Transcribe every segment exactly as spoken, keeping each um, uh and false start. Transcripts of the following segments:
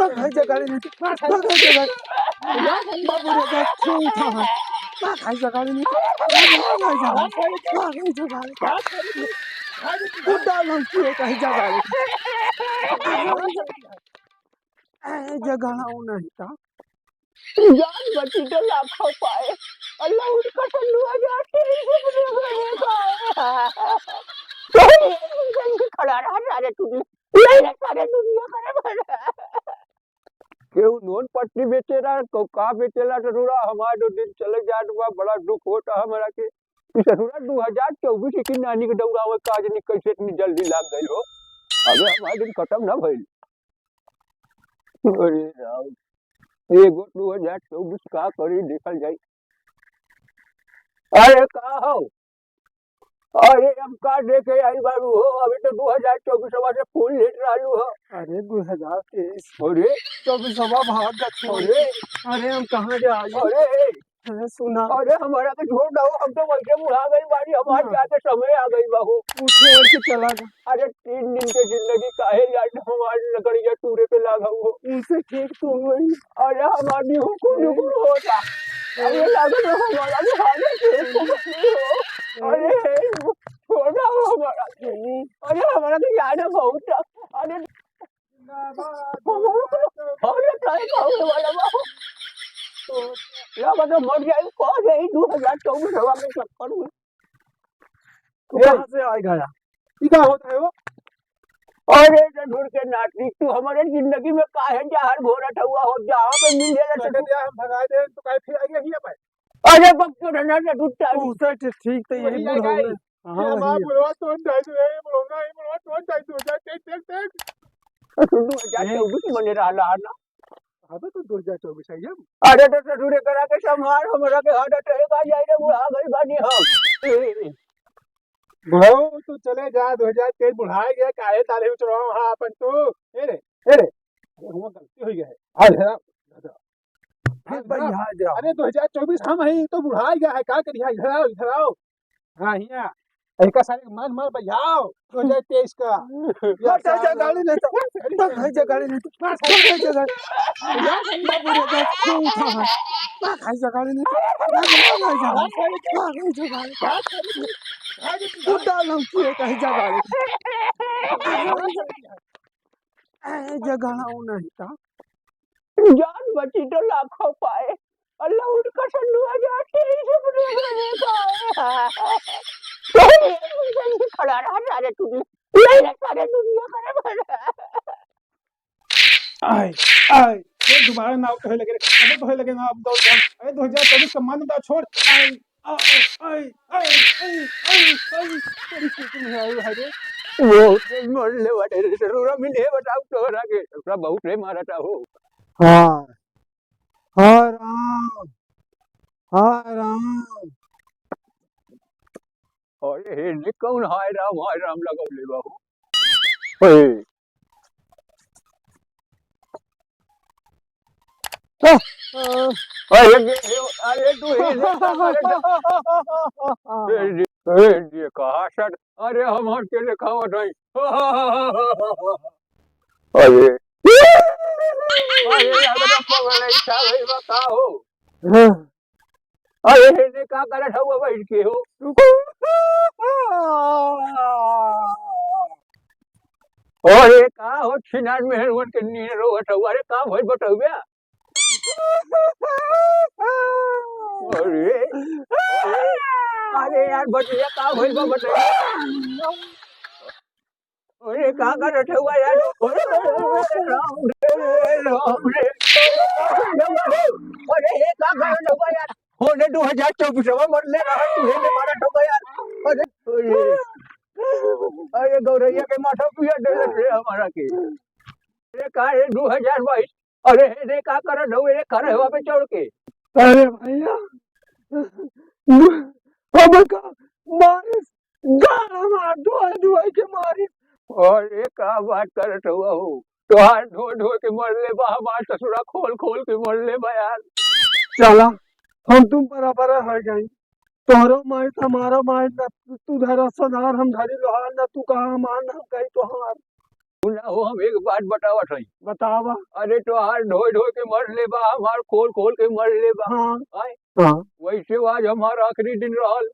पक है जगाड़ी नहीं, पक है जगाड़ी। बाबू रे, देख, खून उठा है। पक है जगाड़ी नहीं, पक है जगाड़ी, पक है जगाड़ी। गुड्डा लड़की है कहीं जगाड़ी। ए, जगाड़ा वो नहीं था। जान बची तो लाखों पाए। अल्लाह उनका सल्लू आ जाते हैं, खड़ा रहा सारे दुनिया। नहीं रे, सारे दुनिया करे भला। केहू नोन पट्टी बेचेला, केहू का बेचेला, ससुरा, हमार जो दिन चले जात बा, बड़ा दुख होता हमरा के। ई ससुरा दू हजार चउबीस की नानी के दौरा में का जानी कैसे इतनी जल्दी लाग गइल हो। अबे हमार दिन खतम ना भइल। अरे राम, एगो दू हजार चउबीस का करी, देखल जाई। अरे का हो? अरे हम का देखे आई बारू हो, अभी तो दू हजार चउबीसवा से फूल लेत रहलू हो। अरे दू हजार तेईस। अरे चउबीसवा भाग गत हो। अरे, अरे हम कहाँ जाई? अरे, अरे सुना। अरे हमारा के छोड़ दो, हम तो वैसे बुढ़ा गइल बानी, हमार हाँ। जाके समय आ गइल बा हो। उठे और के चला जा। अरे तीन दिन के जिंदगी काहे जान हमार लकड़िया टूरे पे लागा हो। उनसे ठीक तो होई। अरे हमार निहुकुर निहुकुर होता। अरे लागत है हमारा भी हालत है, समझ नहीं हो। अरे छोड़ दो हमारा। अरे हमारा तो याद है बहुत। अरे अरे काहे का होने वाला बा? लागत है मर जाई, कौन है ई दू हजार चउबीस हवा के चक्कर में? तू कहाँ से आए गया? ई का होता है वो? अरे ससुर के नाती, तू हमारे जिंदगी में काहे जहर घोरत हुआ हो? जहाँ पे मिल जाला तो ससुर। हम भगा दे, तो काहे फिर आइए हिया पे? अरे बकचोद है ना ससुर, टाइम। तू से ठीक, ठीक तो यही वही बुढ़ा आएगा। है। हाँ, ये हमारा वही। बुढ़वा तो जाए तो, ए बुढ़वा, ए बुढ़वा तो जाए तो, जा, देख, देख, देख। दू हजार चउबीस मने रहला है ना? अबे तो दू हजार चउबीस है ये। अरे तो ससुर करा के संभाल, हमरा के हार्ट अटैक आ जाए रे, बुढ़ा गइल बानी हम। बुढ़ऊ, तू चले जा, दू हजार तेईस बुढ़ा गया, काहे ताले उचरवा वहाँ अपन तू? ए रे, ए रे, अरे, हुआ गलती हो गया है। आज है, दादा। फिर आज भाई है। यहाँ जा। अरे, दू हजार चउबीस हम हैं, तो बुढ़ा गया है, का करिया? इधर आओ, इधर आओ। हाँ, हिया। इनका सारे के मार, मार, बजाओ, दू हजार तेईस का। या हट जा, सारे। गाड़ी नहीं तो, गाड़ी तो नहीं। भाई जा, गाड़ी नहीं तो, भाई जा, गाड़ी। बाबू रे, जा, खून उठा है। भाई जा, गाड़ी नहीं तो, भाई जा, गाड़ी। कुत्ता लौकी है, कहीं जा, गाड़ी। ए, जगाड़ा वो नहीं था। जान बची तो लाखों पाए। अल्लाह उनका सल्लू आ जाते हैं, सब लोग नहीं पाए। खड़ा रहा सारे दुनिया। नहीं रे, सारे दुनिया करे भला। आए, आए, ये दोबारा नाव कहे लगे रे। अबे कहे लगे ना, अब दौड़ जान। अरे, दो हज़ार चौबीस का मान दा, छोड़। आए, आए, आए, आए, आए, आए, आए, बड़ी खुशी में आए हो, अरे। बहुत रे मरले बाटे रे, ससुरा में नहीं बताओ तोहरा के, ससुरा बहुत रे मारता हो। हाँ, हाँ राम, हाँ राम। अरे, हे ने कौन हाय राम, हाय राम लगौले बा हो? ओए। अरे, अरे, अरे, तू हे ने का करे तो? ए, ए, ए, कहा सर? अरे, हम हंस के देखावत हई। अरे। अरे, अरे, पगला, ई का भइल बा, का हो? अरे, हेने का करत हउआ बैठ के हो? अरे, का हो छिनार मेहरुअन के नीन रोवत हउआ? अरे, का भइल बटउआ? अरे, अरे, अरे यार, बटउआ का भइल बा बटउआ? अरे, का करत हउआ यार? अरे, अरे, अरे, राम रे, राम रे। अरे, ये का करत हउआ यार? होने दो हज़ार चउबीस में मरले रहा, तू हेने मारत हउआ यार। अरे, अरे, अरे, गौरैया के माथा पिया देलस रे हमारा के। अरे, का रे, दो हज़ार बाईस अरे, हे रे, का करत हउए रे, खरहवा पे चढ़ के? अरे भैया, हमका मारिस, गाल हमार धोए धोए के मारिस। अरे, का बात करत हउआ हो? तोहार धो धो के मरले बा, हमार ससुरा खोल खोल के मरले बा यार। चला, हम तुम बराबर हो गई। तोहरो माई त हमारो माई, ना तू धरा सोनार, हम धरी लोहार, ना तू कहा हमार, ना हम कही तोहार। सुना हो, हम एक बात बतावत हई। बतावा। अरे, तोहार ढोई ढोई के मर लेबा, हमार खोल खोल के मर लेबा। हाँ। आय? हाँ। वैसे आज हमार आखिरी दिन रहल।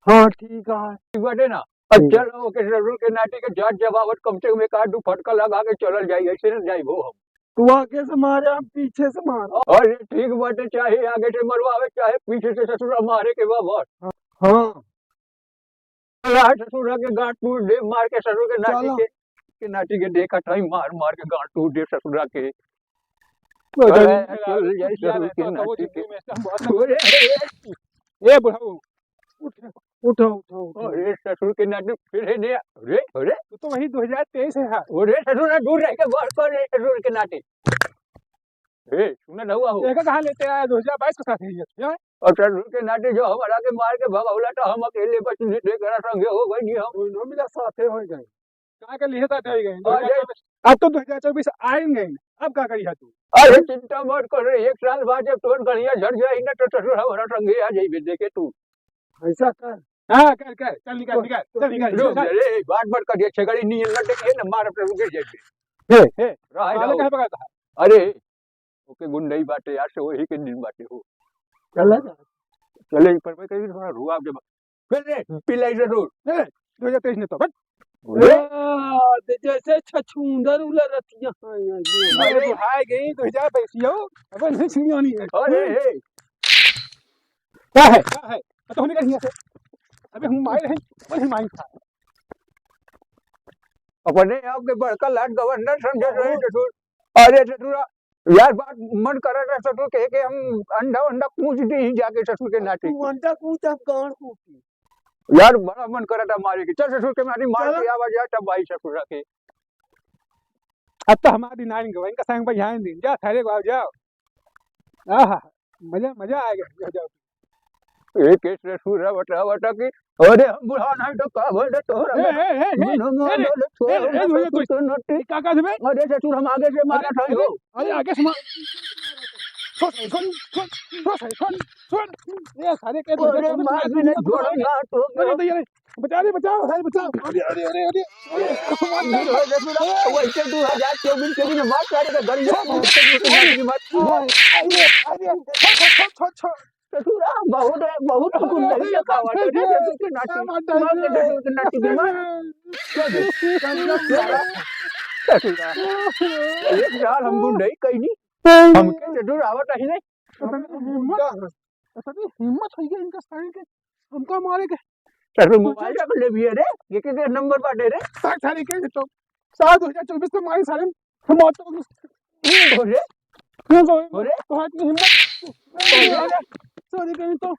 हाँ, ठीक है। ठीक बाटे ना? अब हम्म। चल, ओके, ससुर के नाती के जात जब आवत, कम से कम एक आध दू फटका लगा के चलल जाई, ऐसे न जाई हो हम। तू आगे से मारे, हम पीछे से मार। अरे, ठीक बाटे, चाहे आगे से मरवावे, चाहे पीछे से, ससुरा मारे के बा बस। हाँ। चला, ससुरा के गांड टूट दे, मार के ससुर के नाती चला। के, के नाती के देखत हई, मार मार के गांड टूट दे ससुरा के। अरे, अरे, चल जाई ससुर के नाती के। अरे, अरे, ए बुढ़ऊ, उठ, उठो, उठो, उठो। अरे, ससुर के नाती फिर है ने। अरे, अरे। तू तो वही दो हजार तेईस है, हाँ। अरे, ससुर ना दूर रह के बात कर रे, ससुर के नाती। ए, सुना ना हुआ हो। एका कहाँ लेते आया, दो हजार बाईस के साथ है ये, हैं? और ससुर के नाती जो हमारा के मार के भगावला, तो हम अकेले बच नहीं थे, करा संगे हो गई नहीं हम। दोनों मिला साथे हो गए। का के लिए साथे हो गए? अरे। अब तो दो हजार चौबीस आएंगे, अब का करी है तू? अरे, चिंता मत कर रे, एक साल बाद जब तोर गड़िया झड़ जाई ना, तो ससुर हमारा संगे आ जाइबे, देखे तू। ऐसा कर। हाँ, कर, कर, चल निकल, तो, निकल, तो चल निकल, रुक चल। जा रे, बात मत करिए, छेगड़ी नियन न देखिए ना, मार पे गिर जाइए। हे, हे, रहा है, साले रहो। कहाँ पकड़ता है? अरे, ओके गुंडई बाटे यार, से वही के दिन बाटे हो। चला जा। चले, पर मैं कहीं थोड़ा रुआ के बा-, फिर रे, पिलाई जरूर। ए, दो हजार तेईस ने तो, बट। अरे। आ, ते जैसे छछूंदर उला रतिया। हाँ, हाँ, हाँ। अरे, बुढ़ाए गई, दो हजार बाईस हो, अब नहीं सुनियो नहीं है। अरे, हे। का है? का है? आ, तो हमने कर दिया से। अबे हम मार रहे हैं, वही मार था। अपने आप के बड़का लाट गवर्नर समझे रहे ससुर। अरे ससुरा, यार बात मन करत है ससुर के, के हम अंडा वंडा कूच दी ही जाके ससुर के नाती तू के। अंडा कूच, हम गांड कूची। यार बड़ा मन करत है मारे के। चल ससुर के नाती मार चला। के आवा जाए तब भाई ससुरा के। अब तो हमारी नाइन गवा, इनका संग भाई यहाँ दिन। जा थारे को आओ, जाओ। आहा, मजा, मजा आ गया, जाओ, जाओ। एक, एक ससुर है, बता, बता कि, अरे, हम बुढ़ा नहीं तो का बोल दे, तोहरा ए, में ए, ए, ए, बिना ए, मार ए, डाले, ए, छोड़, ए, हम ए, तो ए, कुछ तो नटी। ए, का, का देबे? अरे, ससुर, हम आगे से मारा अरे, था, अरे, हो। अरे, आगे से मार। छोड़, छोड़, छोड़, छोड़, छोड़, छोड़। ए, सारे के अरे, मार भी नहीं, छोड़ ना, तो अरे, तो ये, बचा रे, बचाओ, भाई, बचाओ। अरे, अरे, अरे, अरे, अरे, अरे, ससुर, वैसे दू हजार चौबीस के दिन मार, सारे का गली में, अरे, अरे, अरे, छोड़, छोड़, छोड़, छोड़। ससुरा, बहुत है, बहुत अरे, गुंडई अरे, का बात है, अरे, ससुर के नाती, अरे, मार के ससुर के नाती के मार। अरे, ससुरा, एक साल हम गुंडई कइनी, हमके ससुर आवत ही नहीं। इतनी हिम्मत, इतनी हिम्मत होइ गई इनका सारे के, हमका मारे के। ससुर मोबाइल रख ले भी है रे, ये के, के नंबर बाटे रे? साठ सारे के तो साल दो हजार चौबीस में मारी सारे, हम तो अरे, अरे, तो हाथ में हिम्मत। अरे, सॉरी कहीं तो।